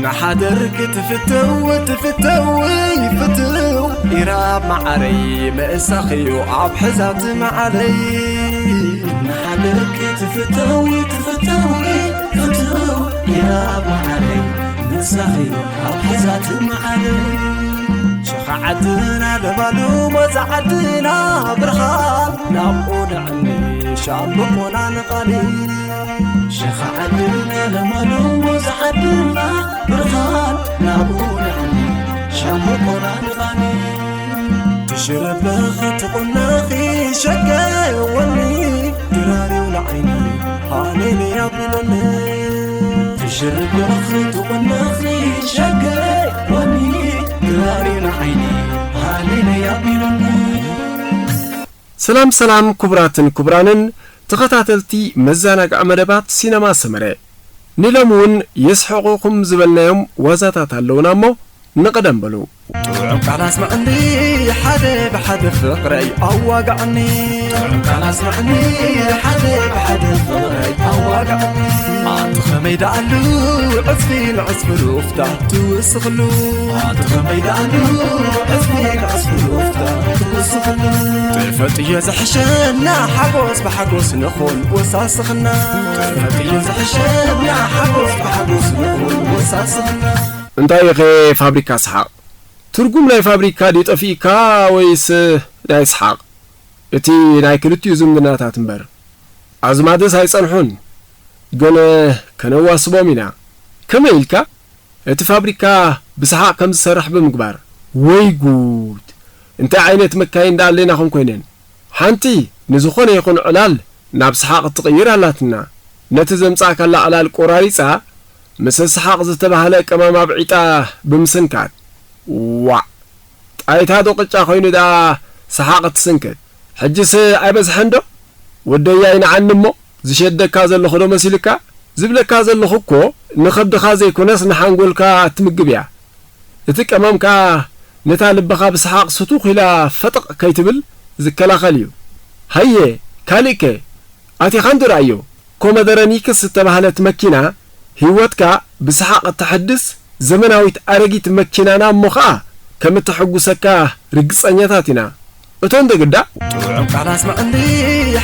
ንሓደር ክትፍተው ትፍተው ፍትው ኢራብ መዓረይ ምእሳኽዮ ኣብ ሕዛት መዓለይ። ንሓደር ክትፍተው ትፍተው ፍትው ኢራብ መዓረይ ምእሳኽዮ ኣብ ሕዛት መዓለይ። ሸኻ ዓድና ለባሉ ሞዛ ዓድና ብርሃን ናብኡ ንዕኒ ሻምብቆና ንቓኒ። ሸኻ ዓድና ለማሉ ሞዛ ዓድና ብርሃን ናብኡ ንዕኒ ሻምብቆና ንቓኒ። ትሽረበኺ ትቑነኺ ሸገወኒ ድራሪው ንዓይኒ ሃሌሉያ ቢለኒ። ትሽርበኺ ትቑነኺ ሸገወኒ ድራሪው ንዓይኒ ሃሌሉያ ቢለኒ። ሰላም ሰላም ክቡራትን ክቡራንን ተኸታተልቲ መዘናግዒ መደባት ሲነማ ሰመረ፣ ንሎሚ እውን የስሕቑኹም ዝበልናዮም ዋዛታት ኣለውና እሞ ንቕደም በሉ። ጥዑም ቃል ኣስምዕኒ ሓደ ብሓደ ፍቕረይ ኣዋግዓኒ። ጥዑም ቃል ኣስምዕኒ ሓደ ብሓደ ፍቕረይ ኣዋግዓኒ። ኣቲ ኸመይ ደኣሉ ዕጽፊ ንዕጽፊ ሩፍታ ትውስኽሉ። ኣቲ ኸመይ ደኣሉ ዕጽፊ ንዕጽፊ ሩፍታ ትውስኽሉ። ጥፈጥዮ ዝሕሸና ሓጎስ ብሓጎስ ንኹን ወሳስኽና። ጥፈጥዮ ዝሕሸና ሓጎስ ብሓጎስ ንኹን ወሳስኽና። እንታይ ኢኸ ፋብሪካ ሰሓቕ? ትርጉም ናይ ፋብሪካ ድዩ ጠፊእካ ወይስ ናይ ሰሓቕ? እቲ ናይ ክልቲኡ ዝምድናታት እምበር። ኣዝማድስ ኣይጸንሑን፣ ግን ከነዋስቦም ኢና። ከመይ ኢልካ? እቲ ፋብሪካ ብሰሓቕ ከም ዝሰርሕ ብምግባር። ወይ ጉድ! እንታይ ዓይነት መካይን ደኣ ኣለና ኾን ኮይነን? ሓንቲ ንዝኾነ ይኹን ዕላል ናብ ሰሓቕ እትቕይር ኣላትና። ነቲ ዘምጻእካላ ዕላል ቆራሪጻ፣ ምስ ሰሓቕ ዝተባህለ ቀማም ኣብዒጣ ብምስንካት። ዋዕ! ጣይታ ዶ ቅጫ ኮይኑ ደኣ ሰሓቕ እትስንክት? ሕጅስ ኣይበዝሐን ዶ? ወደይ ኣይንዓኒ እሞ ዝሸደካ ዘለኹ ዶ መሲልካ? ዝብለካ ዘለኹ እኮ ንኸብድኻ ዘይኮነስ ንሓንጎልካ እትምግብ እያ። እቲ ቀማም ከኣ ነታ ልብኻ ብሰሓቕ ስቱኽ ኢላ ፈጠቕ ከይትብል ዝከላኸል እዩ። ሃየ፣ ካልእከ? ኣቲኻ እንዶ ረኣዮ። ኮመደረኒክስ እተባህለት መኪና፣ ህይወትካ ብሰሓቕ እተሐድስ ዘመናዊት ኣረጊት መኪናና እሞ ኸኣ ከም እተሐጉሰካ ርግጸኛታት ኢና። እቶ እንደ ግዳ። ጥዑም ቃል ኣስምዕኒ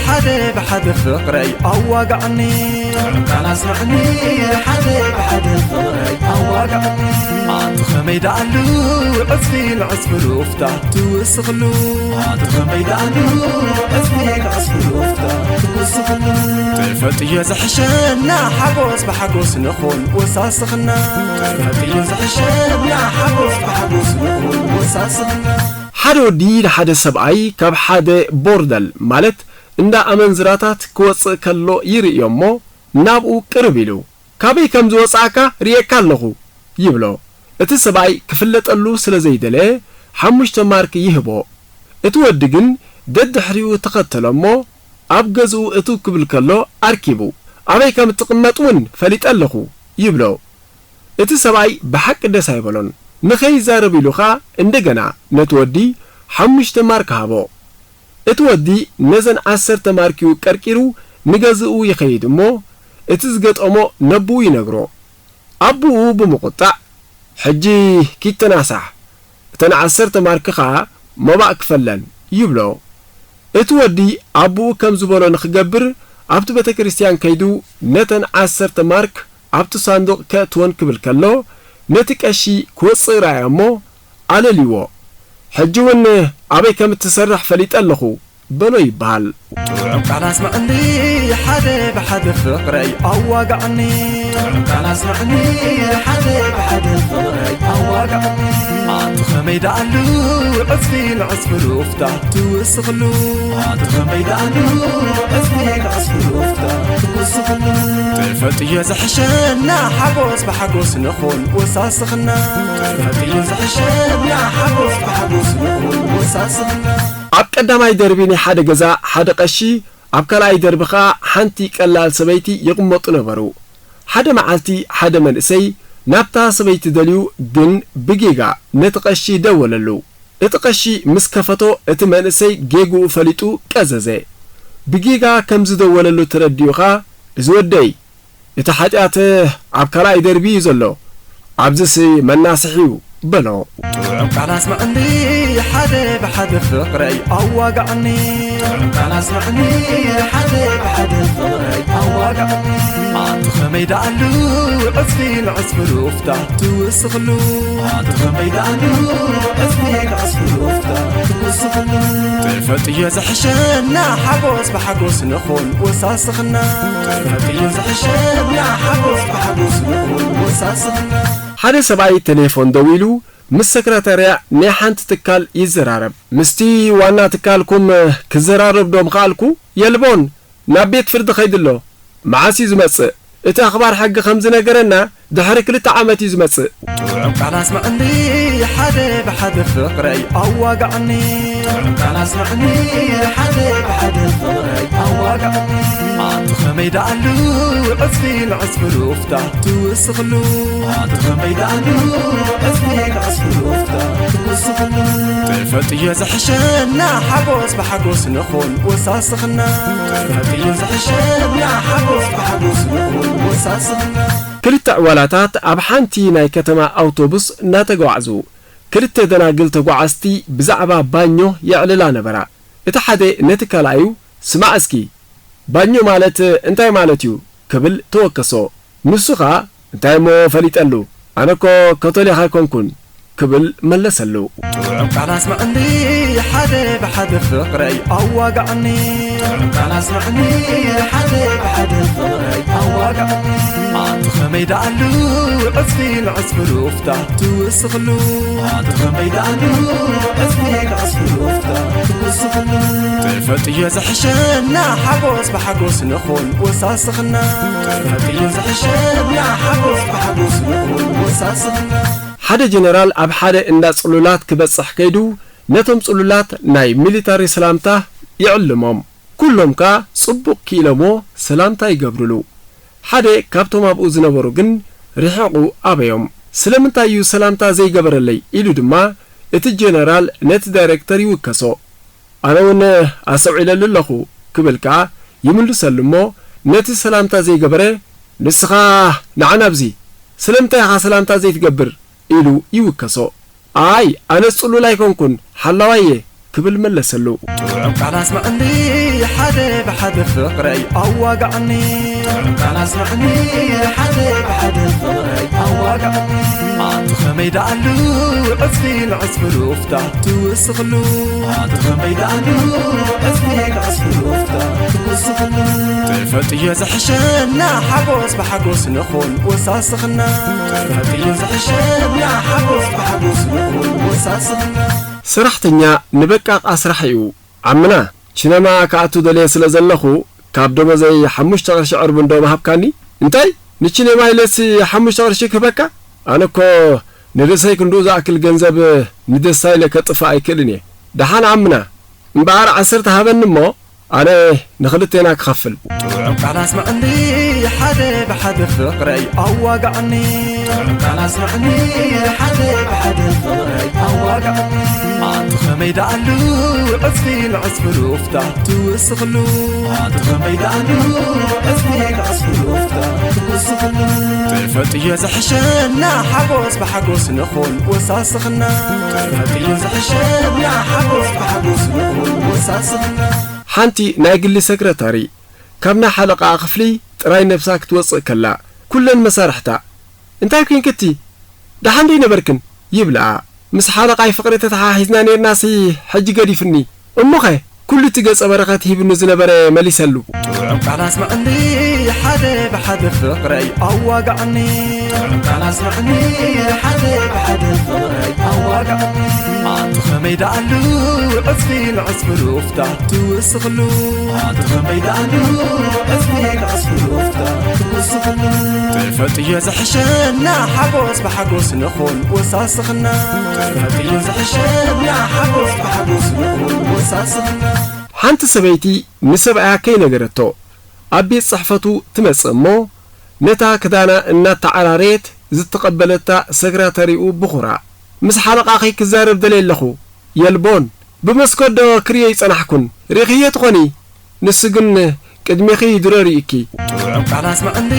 ሓደ ብሓደ ፍቕረይ ኣዋግዓኒ። ጥዑም ቃል ኣስምዕኒ ሓደ ብሓደ ፍቕረይ ኣዋግዓኒ። ኣቲ ኸመይ ደኣሉ ዕጽፊ ንዕጽፊ ሩፍታ ትውስኽሉ። ኣቲ ኸመይ ደኣሉ ዕጽፊ ንዕጽፊ ሩፍታ ትውስኽሉ። ጥፈጥዮ ዝሕሸና ሓጎስ ብሓጎስ ንኹን ወሳስኽና። ጥፈጥዮ ዝሕሸና ሓጎስ ብሓጎስ ንኹን ወሳስኽና። ሓደ ወዲ ንሓደ ሰብኣይ ካብ ሓደ ቦርደል ማለት እንዳ ኣመንዝራታት ክወጽእ ከሎ ይርእዮ እሞ ናብኡ ቅርብ ኢሉ፣ "ካበይ ከም ዝወጻእካ ርእየካ ኣለኹ" ይብሎ። እቲ ሰብኣይ ክፍለጠሉ ስለ ዘይደለየ ሓሙሽተ ማርክ ይህቦ። እቲ ወዲ ግን ደድሕሪኡ ተኸተሎ እሞ ኣብ ገዝኡ እትው ክብል ከሎ ኣርኪቡ፣ "ኣበይ ከም እትቕመጥ እውን ፈሊጠ ኣለኹ" ይብሎ። እቲ ሰብኣይ ብሓቂ ደስ ኣይበሎን። ንኸይዛረብ ኢሉ ኸኣ እንደገና ነቲ ወዲ ሓሙሽተ ማርክ ሃቦ። እቲ ወዲ ነዘን ዓሰርተ ማርኪኡ ቀርቂሩ ንገዝኡ ይኸይድ እሞ፣ እቲ ዝገጠሞ ነቦኡ ይነግሮ። ኣቦኡ ብምቑጣዕ፣ "ሕጂ ኪድ ተናሳሕ፣ እተን ዓሰርተ ማርክ ኸኣ መባእ ክፈለን" ይብሎ። እቲ ወዲ ኣቦኡ ከም ዝበሎ ንኽገብር ኣብቲ ቤተ ክርስትያን ከይዱ ነተን ዓሰርተ ማርክ ኣብቲ ሳንዱቕ ከእትወን ክብል ከሎ፣ ነቲ ቀሺ ክወጽእ ረኣዮ እሞ ኣለልይዎ። "ሕጂ እውን ኣበይ ከም እትሰርሕ ፈሊጠ ኣለኹ" በሎ ይበሃል። ጥዑም ቃል ኣስምዕኒ ሓደ ብሓደ ፍቕረይ ኣዋግዓኒ። ጥዑም ቃል ኣስምዕኒ ሓደ ብሓደ ፍቕረይ ኣዋግዓኒ። ኣቲ ኸመይ ደኣሉ ዕጽፊ ንዕጽፊ ሩፍታ ትውስኽሉ። ኣቲ ኸመይ ደኣሉ ዕጽፊ ንዕጽፊ ሩፍታ ትውስኽሉ። ጥፈጥዮ ዝሕሸና ሓጎስ ብሓጎስ ንኹን ወሳስኽና። ጥፈጥዮ ዝሕሸና ሓጎስ ብሓጎስ ንኹን ወሳስኽና። ኣብ ቀዳማይ ደርቢ ናይ ሓደ ገዛ ሓደ ቀሺ፣ ኣብ ካልኣይ ደርቢ ኸኣ ሓንቲ ቀላል ሰበይቲ ይቕመጡ ነበሩ። ሓደ መዓልቲ ሓደ መንእሰይ ናብታ ሰበይቲ ደልዩ ግን ብጌጋ ነቲ ቀሺ ደወለሉ። እቲ ቀሺ ምስ ከፈቶ እቲ መንእሰይ ጌግኡ ፈሊጡ ቀዘዘ። ብጌጋ ከም ዝደወለሉ ተረዲኡ ኸኣ፣ "እዚ ወደይ፣ እቲ ሓጢኣት ኣብ ካልኣይ ደርቢ እዩ ዘሎ። ኣብዚሲ መናስሕ እዩ በሎ። ጥዑም ቃል ኣስምዕኒ ሓደ ብሓደ ፍቕረይ ኣዋግዓኒ። ጥዑም ቃል ኣስምዕኒ ሓደ ብሓደ ፍቕረይ ኣዋግዓኒ። ኣቲ ኸመይ ደኣሉ ዕጽፊ ንዕጽፊ ሩፍታ ትውስኽሉ። ኣቲ ኸመይ ደኣሉ ዕጽፊ ንዕጽፊ ሩፍታ ትውስኽሉ። ጥፈጥዮ ዝሕሸና ሓጎስ ብሓጎስ ንኹን ወሳስኽና። ጥፈጥዮ ዝሕሸና ሓጎስ ብሓጎስ ንኹን ወሳስኽና። ሓደ ሰብኣይ ቴሌፎን ደዊሉ ምስ ሰክረታርያ ናይ ሓንቲ ትካል ይዘራረብ። ምስቲ ዋና ትካልኩም ክዘራረብ ዶ ምኸኣልኩ? የልቦን፣ ናብ ቤት ፍርዲ ኸይዱ ኣሎ። መዓስ እዩ ዝመጽእ? እቲ ኣኽባር ሕጊ ከም ዝነገረና ድሕሪ ክልተ ዓመት እዩ ዝመጽእ። ጥዑም ቃል ኣስምዕኒ ሓደ ብሓደ ፍቕረይ ኣዋግዓኒ። ጥዑም ቃል ኣስምዕኒ ሓደ ብሓደ ፍቕረይ ኣዋግዓኒ። ኣቲ ኸመይ ደኣሉ ዕጽፊ ንዕጽፊ ሩፍታ ትውስኽሉ። ኣቲ ኸመይ ደኣሉ ዕጽፊ ንዕጽፊ ሩፍታ ትውስኽሉ። ጥፈጥዮ ዝሕሸና ሓጎስ ብሓጎስ ንኹን ወሳስኽና። ጥፈጥዮ ዝሕሸና ሓጎስ ብሓጎስ ንኹን ወሳስኽና። ክልተ ዕዋላታት ኣብ ሓንቲ ናይ ከተማ ኣውቶቡስ እናተጓዕዙ፣ ክልተ ደናግል ተጓዓዝቲ ብዛዕባ ባኞ የዕልላ ነበራ። እቲ ሓደ ነቲ ካልኣዩ፣ "ስማዕ እስኪ፣ ባኞ ማለት እንታይ ማለት እዩ?" ክብል ተወከሶ። ንሱ ኸኣ፣ "እንታይ እሞ ፈሊጠሉ? ኣነ እኮ ካቶሊኽ ኣይኮንኩን" ክብል መለሰሉ። ጥዑም ቃል ኣስምዕኒ ሓደ ብሓደ ፍቕረይ ኣዋግዓኒ። ጥዑም ቃል ኣስምዕኒ ሓደ ብሓደ ፍቕረይ ኣዋግዓኒ። ኣቲ ኸመይ ደኣሉ ዕጽፊ ንዕጽፊ ሩፍታ ትውስኽሉ። ኣቲ ኸመይ ደኣሉ ዕጽፊ ንዕጽፊ ሩፍታ ትውስኽሉ። ጥፈጥዮ ዝሕሸና ሓጎስ ብሓጎስ ንኹን ወሳስኽና። ጥፈጥዮ ዝሕሸና ሓጎስ ብሓጎስ ንኹን ወሳስኽና። ሓደ ጀነራል ኣብ ሓደ እንዳ ጽሉላት ክበጽሕ ከይዱ፣ ነቶም ጽሉላት ናይ ሚሊታሪ ሰላምታ ይዕልሞም። ኩሎም ከኣ ጽቡቕ ክኢሎሞ ሰላምታ ይገብሩሉ። ሓደ ካብቶም ኣብኡ ዝነበሩ ግን ርሒቑ ኣበዮም። "ስለምንታይ እዩ ሰላምታ ዘይገበረለይ?" ኢሉ ድማ እቲ ጀነራል ነቲ ዳይሬክተር ይውከሶ። "ኣነ እውን ኣስተውዒለሉ ኣለኹ" ክብል ከኣ ይምልሰሉ እሞ፣ ነቲ ሰላምታ ዘይገበረ፣ "ንስኻ ንዓ ናብዚ፣ ስለምንታይ ኢኻ ሰላምታ ዘይትገብር?" ኢሉ ይውከሶ። "ኣይ፣ ኣነ ጽሉል ኣይኮንኩን፣ ሓላዋይ እየ" ክብል መለሰሉ። ጥዑም ቃል ኣስምዕኒ ሓደ ብሓደ ፍቕረይ ኣዋግዓኒ። ጥዑም ቃል ኣስምዕኒ ሓደ ብሓደ ፍቕረይ ኣዋግዓኒ። ኣቲ ኸመይ ደኣሉ ዕጽፊ ንዕጽፊ ሩፍታ ትውስኽሉ። ኣቲ ኸመይ ደኣሉ ዕጽፊ ንዕጽፊ ሩፍታ ትውስኽሉ። ጥፈጥዮ ዝሕሸና ሓጎስ ብሓጎስ ንኹን ወሳስኽና። ጥፈጥዮ ዝሕሸና ሓጎስ ብሓጎስ ንኹን ወሳስኽና። ሰራሕተኛ ንበቃቕ ኣስራሒኡ። "ዓምና፣ ቺነማ ክኣቱ ደልየ ስለ ዘለኹ፣ ካብ ደሞዘይ ሓሙሽተ ቅርሺ ዕርቡ እንዶ ምሃብካኒ?" "እንታይ? ንቺነማ ኢለሲ ሓሙሽተ ቅርሺ ክህበካ? ኣነ እኮ ንርእሰይ ክንድኡ ዝኣክል ገንዘብ ንደስታ ኢለ ከጥፍእ ኣይክእልን እየ። ደሓን ዓምና፣ እምበኣር ዓሰርተ ሃበኒ እሞ፣ ኣነ ንኽልቴና ክኸፍል።" ጥዑም ቃል ኣስምዕኒ ሓደ ብሓደ ፍቕረይ ኣዋግዓኒ። ጥዑም ቃል ኣስምዕኒ ሓደ ብሓደ ፍቕረይ ኣዋግዓኒ። ኣቲ ኸመይ ደኣሉ ዕጽፊ ንዕጽፊ ሩፍታ ትውስኽሉ። ኣቲ ኸመይ ደኣሉ ዕጽፊ ንዕጽፊ ሩፍታ ትውስኽሉ። ጥፈጥዮ ዝሕሸና ሓጎስ ብሓጎስ ንኹን ወሳስኽና። ጥፈጥዮ ዝሕሸና ሓጎስ ብሓጎስ ንኹን ወሳስኽና። ሓንቲ ናይ ግሊ ሰክረታሪ ካብ ናይ ሓለቓኣ ክፍሊ ጥራይ ነብሳ ክትወጽእ ከላ፣ ኩለን መሳርሕታ፣ "እንታይ ኲንክቲ? ደሓን ደይነበርክን?" ይብልኣ። "ምስ ሓለቓይ ፍቕሪ ተተሓሒዝና ኔርናሲ፣ ሕጂ ገዲፍኒ። እሞኸ? ኩሉ እቲ ገጸ በረኸት ሂብኒ ዝነበረ መሊሰሉ።" ጥዑም ቃል ኣስምዕኒ ሓደ ብሓደ ፍቕረይ ኣዋግዓኒ። ጥዑም ቃል ኣስምዕኒ ሓደ ብሓደ ፍቕረይ ኣዋግዓኒ። ኣቲ ኸመይ ደኣሉ ዕጽፊ ንዕጽፊ ሩፍታ ትውስኽሉ። ኣቲ ኸመይ ደኣሉ ዕጽፊ ንዕጽፊ ሩፍታ ትውስኽሉ። ጥፈጥዮ ዝሕሸና ሓጎስ ብሓጎስ ንኹን ወሳስኽና። ጥፈጥዮ ዝሕሸና ሓጎስ ብሓጎስ ንኹን ወሳስኽና። ሓንቲ ሰበይቲ ንሰብኣያ ከይነገረቶ፣ ኣብ ቤት ጽሕፈቱ ትመጽእ እሞ፣ ነታ ክዳና እናተዓራረየት ዝተቐበለታ ሰክራተሪኡ ብኹራ፣ "ምስ ሓለቓኺ ክዛረብ ደልየ ኣለኹ፣ የልቦን፣ ብመስኮት ዶ ክርእዮ ይጸናሕኩን፣ ርኢኽዮ ትኾኒ?" ንሱ ግን ቅድሜኺ ይድረ ርእይኪ። ጥዑም ቃል ኣስምዕኒ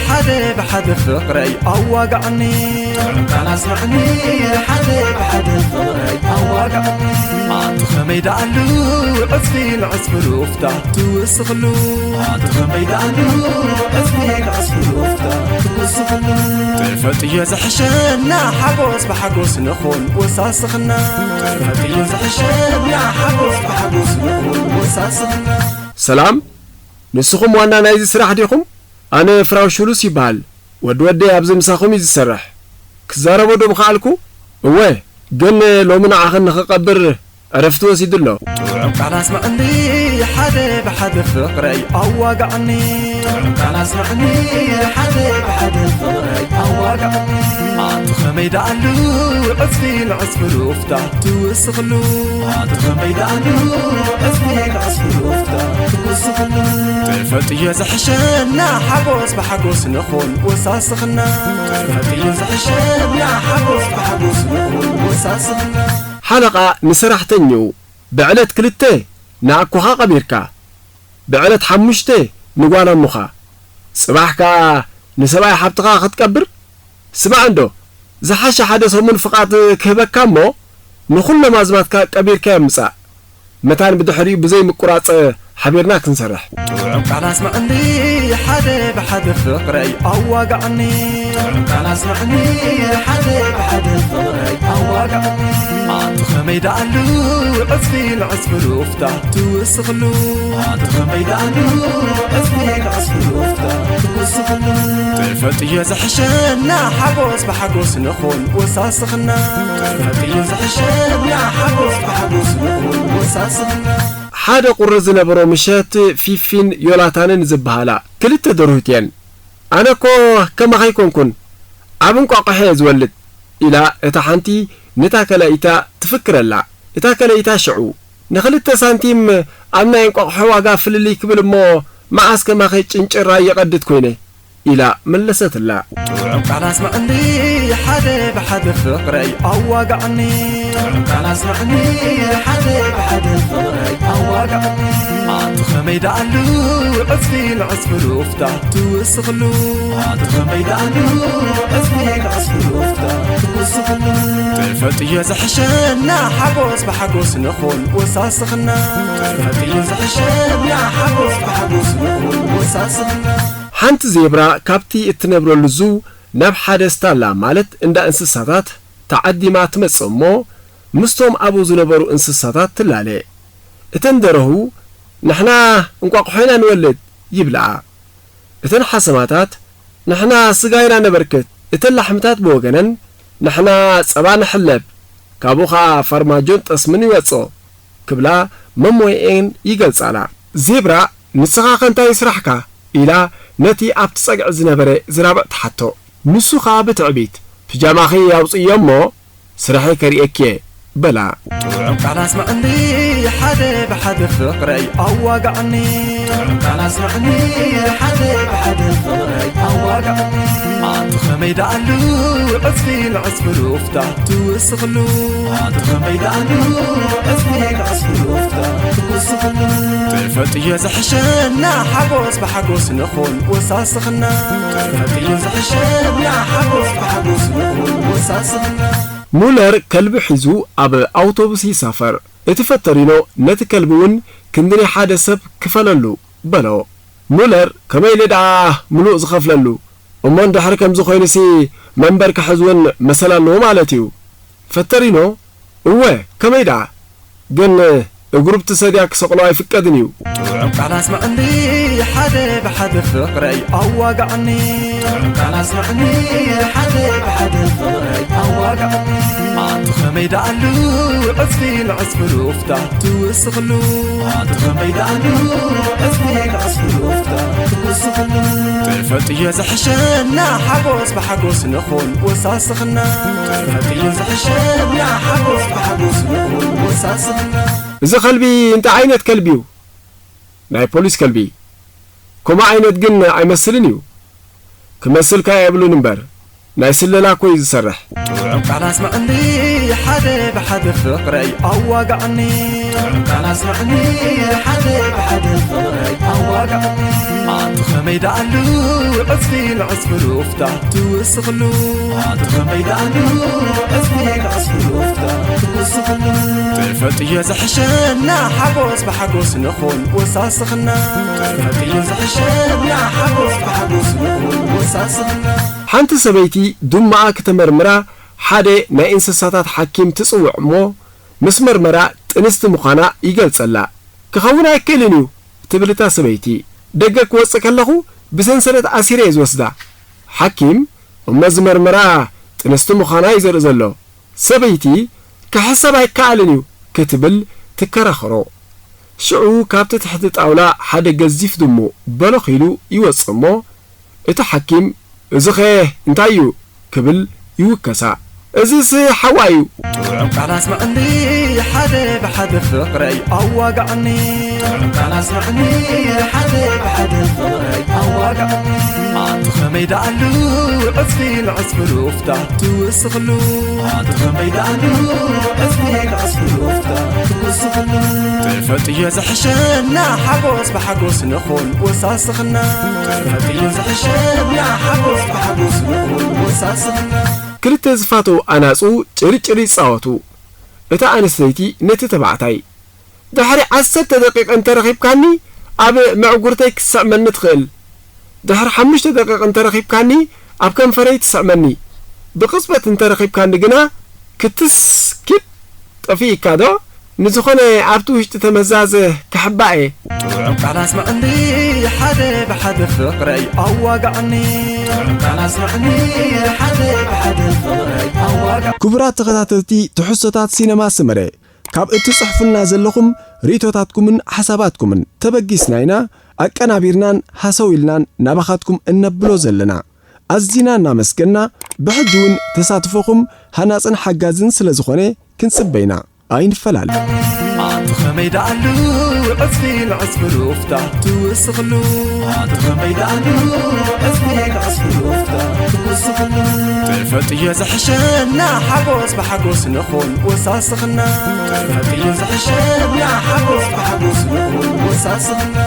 ሓደ ብሓደ ፍቕረይ ኣዋጋዕኒ። ጥዑም ቃል ኣስምዕኒ ሓደ ብሓደ ፍቕረይ ኣዋጋዕኒ። ኣቲ ኸመይ ደኣሉ ዕጽፊ ንዕጽፊ ሩፍታ ትውስኽሉ። ኣቲ ኸመይ ደኣሉ ዕጽፊ ንዕጽፊ ሩፍታ ትውስኽሉ። ጥፈጥዮ ዝሕሸና ሓጎስ ብሓጎስ ንኹን ወሳስኽና። ጥፈጥዮ ዝሕሸና ሓጎስ ብሓጎስ ንኹን ወሳስኽና። ሰላም፣ ንስኹም ዋና ናይዚ ስራሕ ዲኹም? ኣነ ፍራው ሹሉስ ይበሃል። ወዲ ወደይ ኣብዚ ምሳኹም እዩ ዝሰርሕ። ክዛረቦ ዶ ምኸኣልኩ? እወ፣ ግን ሎሚ ንዓኽን ንኽቐብር ዕረፍቲ ወሲዱ ኣሎ። ጥዑም ቃል ኣስምዕኒ ሓደ ብሓደ ፍቕረይ ኣዋጋዕኒ። ጥዑም ቃል ኣስምዕኒ ሓደ ብሓደ ፍቕረይ ኣዋጋዕኒ። ኣቲ ኸመይ ደኣሉ ዕጽፊ ንዕጽፊ ሩፍታ ትውስኽሉ። ኣቲ ኸመይ ደኣሉ ዕጽፊ ንዕጽፊ ሩፍታ ትውስኽሉ። ጥፈጥዮ ዝሕሸና ሓጎስ ብሓጎስ ንኹን ወሳስኽና። ጥፈጥዮ ዝሕሸና ሓጎስ ብሓጎስ ንኹን ወሳስኽና። ሓለቓ ንሰራሕተኛኡ፣ ብዕለት ክልተ ንኣኮኻ ቀቢርካ፣ ብዕለት ሓሙሽተ ንጓል ኣሞኻ፣ ጽባሕ ከኣ ንሰብኣይ ሓብትኻ ክትቀብር? ስማዕ እንዶ፣ ዝሓሸ ሓደ ሰሙን ፍቓድ ክህበካ እሞ፣ ንኹሎም ኣዝማድካ ቀቢርካዮም ምጻእ። መታን ብድሕሪኡ ብዘይ ምቁራጽ ሓቢርና ክንሰርሕ። ጥዑም ቃል ኣስምዕኒ ሓደ ብሓደ ፍቕረይ ኣዋጋዕኒ። ጥዑም ቃል ኣስምዕኒ ሓደ ብሓደ ፍቕረይ ኣዋጋዕኒ። ኣቲ ኸመይ ደኣሉ ዕጽፊ ንዕጽፊ ሩፍታ ትውስኽሉ። ኣቲ ኸመይ ደኣሉ ዕጽፊ ንዕጽፊ ሩፍታ ትውስኽሉ። ጥፈጥዮ ዝሕሸና ሓጎስ ብሓጎስ ንኹን ወሳስኽና። ጥፈጥዮ ዝሕሸና ሓጎስ ብሓጎስ ንኹን ወሳስኽና። ሓደ ቁሪ ዝነበሮ ምሸት ፊፊን ዮላታንን ዝበሃላ ክልተ ደርሁት እየን። ኣነ እኮ ከማኻ ኣይኮንኩን፣ ኣብ እንቋቑሖ እየ ዝወልድ፣ ኢላ እታ ሓንቲ ነታ ካልኣይታ ትፍክረላ። እታ ካልኣይታ ሽዑ፣ ንኽልተ ሳንቲም ኣብ ናይ እንቋቑሖ ዋጋ ፍልልይ ክብል እሞ፣ መዓስ ከማኺ ጭንጭራይ ይቐድድ ኮይነ፣ ኢላ መለሰትላ። ጥዑም ቃል ኣስምዕኒ ሓደ ብሓደ ፍቕረይ ኣዋጋዕኒ። ጥዑም ቃል ኣስምዕኒ ሓደ ብሓደ ፍቕረይ ኣዋጋዕኒ። ኣቲ ኸመይ ደኣሉ ዕጽፊ ንዕጽፊ ሩፍታ ትውስኽሉ። ኣቲ ኸመይ ደኣሉ ዕጽፊ ንዕጽፊ ሩፍታ ትውስኽሉ። ጥፈጥዮ ዝሕሸና ሓጎስ ብሓጎስ ንኹን ወሳስኽና። ጥፈጥዮ ዝሕሸና ሓጎስ ብሓጎስ ንኹን ወሳስኽና። ሓንቲ ዜብራ ካብቲ እትነብረሉ ዙ ናብ ሓደ ስታላ፣ ማለት እንዳ እንስሳታት፣ ተዓዲማ ትመጽእ እሞ፣ ምስቶም ኣብኡ ዝነበሩ እንስሳታት ትላለ። እተን ደርሁ፣ "ንሕና እንቋቑሖ ኢና ንወልድ" ይብልኣ። እተን ሓሰማታት፣ "ንሕና ስጋ ኢና ነበርክት"፣ እተን ላሕምታት ብወገነን፣ "ንሕና ጸባ ንሕለብ፣ ካብኡ ኸኣ ፋርማጆን ጠስምን ይወጾ" ክብላ መሞየኤን ይገልጻላ። ዜብራ፣ "ንስኻ ኸ እንታይ ስራሕካ?" ኢላ ነቲ ኣብቲ ጸግዒ ዝነበረ ዝራብዕ ትሓቶ። ንሱ ኸኣ ብትዕቢት፣ "ፒጃማኺ ኣውጽእዮ እሞ ስራሐይ ከርእየኪ እየ" በላ። ጥዑም ቃል ኣስምዕኒ ሓደ ብሓደ ፍቕረይ ኣዋጋዕኒ። ጥዑም ቃል ኣስምዕኒ ሓደ ብሓደ ፍቕረይ ኣዋጋዕኒ። ኣቲ ኸመይ ደኣሉ ዕጽፊ ንዕጽፊ ሩፍታ ትውስኽሉ። ኣቲ ኸመይ ደኣሉ ዕጽፊ ንዕጽፊ ሩፍታ ትውስኽሉ። ጥፈጥዮ ዝሕሸና ሓጎስ ብሓጎስ ንኹን ወሳስኽና። ጥፈጥዮ ዝሕሸና ሓጎስ ብሓጎስ ንኹን ወሳስኽና። ሙለር ከልቢ ሒዙ ኣብ ኣውቶቡስ ይሳፈር። እቲ ፈተሪኖ ነቲ ከልቢ እውን ክንዲ ናይ ሓደ ሰብ ክፈለሉ በሎ። ሙለር፣ "ከመይ ኢለ ደኣ ምሉእ ዝኸፍለሉ? እሞ እንድሕር ከምዚ ኮይኑሲ መንበር ክሕዝ እውን መሰል ኣለዎ ማለት እዩ?" ፈተሪኖ፣ "እወ፣ ከመይ ደኣ? ግን እግሩ ብቲ ሰድያ ክሰቕሎ ኣይፍቀድን እዩ።" ጥዑም ቃል ኣስምዕኒ ሓደ ብሓደ ፍቕረይ ኣዋጋዕኒ። ጥዑም ቃል ኣስምዕኒ ሓደ ብሓደ ፍቕረይ ኣዋጋዕኒ። ኣቲ ኸመይ ደኣሉ ዕጽፊ ንዕጽፊ ሩፍታ ትውስኽሉ። ኣቲ ኸመይ ደኣሉ ዕጽፊ ንዕጽፊ ሩፍታ ትውስኽሉ። ጥፈጥዮ ዝሕሸና ሓጎስ ብሓጎስ ንኹን ወሳስኽና። ጥፈጥዮ ዝሕሸና ሓጎስ ብሓጎስ ንኹን ወሳስኽና። እዚ ከልቢ እንታይ ዓይነት ከልቢ እዩ? ናይ ፖሊስ ከልቢ። ከምኡ ዓይነት ግን ኣይመስልን እዩ። ክመስልካ የብሉን እምበር። ናይ ስለላ ኮይ ዝሰርሕ። ጥዑም ቃል ኣስምዕኒ ሓደ ብሓደ ፍቕረይ ኣዋጋዕኒ። ጥዑም ቃል ኣስምዕኒ ሓደ ብሓደ ፍቕረይ ኣዋጋዕኒ። ኣቲ ኸመይ ደኣሉ ዕጽፊ ንዕጽፊ ሉፍታ ትውስኽሉ። ኣቲ ኸመይ ደኣሉ ዕጽፊ ንዕጽፊ ሉፍታ ትውስኽሉ። ጥፈጥዮ ዝሕሸና ሓጎስ ብሓጎስ ንኹን ወሳስኽና። ጥፈጥዮ ዝሕሸና ሓጎስ ብሓጎስ ንኹን ወሳስኽና። ሓንቲ ሰበይቲ ዱማኣ ክተመርምራ ሓደ ናይ እንስሳታት ሓኪም ትጽውዕ እሞ፣ ምስ መርመራ ጥንስቲ ምዃና ይገልጸላ። ክኸውን ኣይክእልን እዩ ትብል እታ ሰበይቲ። ደገ ክወጽእ ከለኹ ብሰንሰለት ኣሲረ እየ ዝወስዳ። ሓኪም፣ እሞ እዚ መርመራ ጥንስቲ ምዃና እዩ ዘርኢ ዘሎ። ሰበይቲ፣ ክሕሰብ ኣይከኣልን እዩ ክትብል ትከራኸሮ። ሽዑ ካብቲ ትሕቲ ጣውላ ሓደ ገዚፍ ድሙ በሎኽ ኢሉ ይወጽእ እሞ፣ እቲ ሓኪም፣ እዚኸ እንታይ እዩ? ክብል ይውከሳ። እዚስ ሓዋ እዩ። ጥዑም ቃል ኣስምዕኒ ሓደ ብሓደ ፍቕረይ ኣዋጋዕኒ። ጥዑም ቃል ኣስምዕኒ ሓደ ብሓደ ፍቕረይ ኣዋጋዕኒ። ኣቲ ኸመይ ደኣሉ ዕጽፊ ንዕጽፊ ሉፍታ ትውስኽሉ። ኣቲ ኸመይ ደኣሉ ዕጽፊ ንዕጽፊ ሉፍታ ትውስኽሉ። ጥፈጥዮ ዝሕሸና ሓጎስ ብሓጎስ ንኹን ወሳስኽና። ጥፈጥዮ ዝሕሸና ሓጎስ ብሓጎስ ንኹን ወሳስኽና። ክልተ ዝፋተው ኣናጹ ጭርጭር ይጻወቱ። እታ ኣንስተይቲ ነቲ ተባዕታይ፣ ድሕሪ ዓሰርተ ደቂቕ እንተረኺብካኒ ኣብ መዕጉርተይ ክትስዕመኒ ትኽእል። ድሕሪ ሓሙሽተ ደቂቕ እንተረኺብካኒ ኣብ ከንፈረይ ትስዕመኒ። ብቕጽበት እንተረኺብካኒ ግና ክትስኪት ጠፊእካ ዶ? ንዝኾነ ኣብቲ ውሽጢ ተመዛዘ ክሕባእ እየ። ጥዑም ቃል ኣስምዕኒ ሓደ ብሓደ ፍቕረይ ኣዋጋዕኒ። ጥዑም ቃል ኣስምዕኒ ሓደ ብሓደ ፍቕረይ ኣዋጋዕኒ። ክቡራት ተኸታተልቲ ትሕዝቶታት ሲነማ ሰመረ፣ ካብ እትጽሕፉልና ዘለኹም ርእይቶታትኩምን ሓሳባትኩምን ተበጊስና ኢና ኣቀናቢርናን ሃሰው ኢልናን ናባኻትኩም እነብሎ ዘለና። ኣዚና እናመስገና፣ ብሕጂ እውን ተሳትፎኹም ሃናጽን ሓጋዝን ስለ ዝኾነ ክንጽበ ኢና። ኣይንፈላለ። ኣቲ ኸመይ ደኣሉ ዕጽፊ ንዕጽፊ ሉፍታ ትውስኽሉ። ኣቲ ኸመይ ደኣሉ ዕጽፊ ንዕጽፊ ሉፍታ ትውስኽሉ። ጥፈጥዮ ዝሕሸና ሓጎስ ብሓጎስ ንኹን ወሳስኽና። ጥፈጥዮ ዝሕሸና ሓጎስ ብሓጎስ ንኹን ወሳስኽና።